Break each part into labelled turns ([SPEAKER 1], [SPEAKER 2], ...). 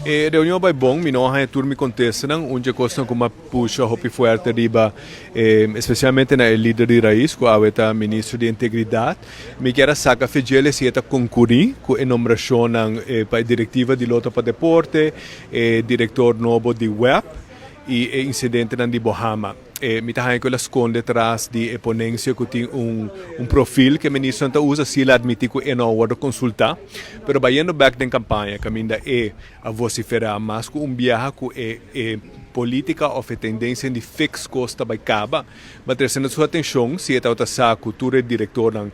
[SPEAKER 1] E reunion a bai bon, mi no a haña tur mi kontestanan. Un dje kosnan ku mi a pusha hopi fuerte riba, espesialmente na e lider di Raiz, ku awe ta minister di Integridat, mi kier a saka fe djele si e ta konkurí ku e nombrashonnan pa e direktiva di Lotto pa Deporte, e direktor nobo di web i e insidentenan di Bohama. Mi ta haña ku el a skonde tras di e ponensia ku tin un profil ku e ministernan ta usa, si el a admití ku e no a wòrdu konsultá. Pero bayendo bèk den kampaña kaminda e a vosiferá mas ku un biaha ku e e polítika òf e tendensia di fix kos ta bai kaba, ma trese na su atenshon si e tabata sa ku tur e direktornan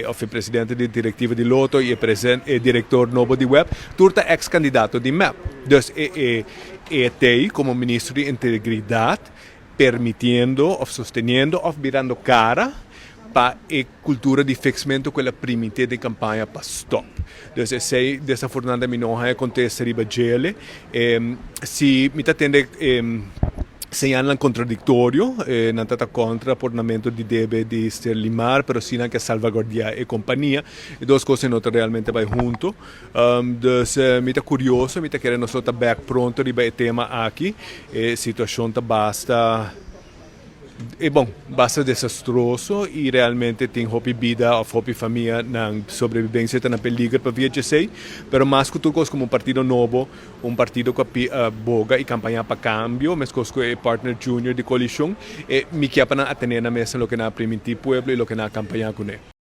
[SPEAKER 1] òf e presidente di direktiva di Lotto i e e direktor nobo di web tur ta eks kandidato di mep. Dus e e e t'ei komo ministro di integridat permitiendo of sosteniendo of birando cara pa e cultura di fixmento cu el a primiti den campaña pa stop. Dus esey desafortunadamente mi no haya contesta riba djele. Si mi ta tende señalnan contradictorio, nan ta ta contra pornamento di debe di Sterlimar, pero si nan ke salvaguardia e compania. E dos cosnan no ta realmente bay hunto. Dus mi ta curioso, mi ta kere nos lo ta bek pronto riba e tema aki. E situacion ta basta, e bon, basta desastroso y realmente tin hopi bida of hopi famia nan sobrevivencia ta na peliger pa via djesey. Pero mas cu tur cos como un partido nobo, un partido cu a boga y campaña pa cambio, mescos cu e partner junior di coalicion, e mi kier pa nan atene nan mes na loke nan a priminti pueblo y loke nan a campaña cune.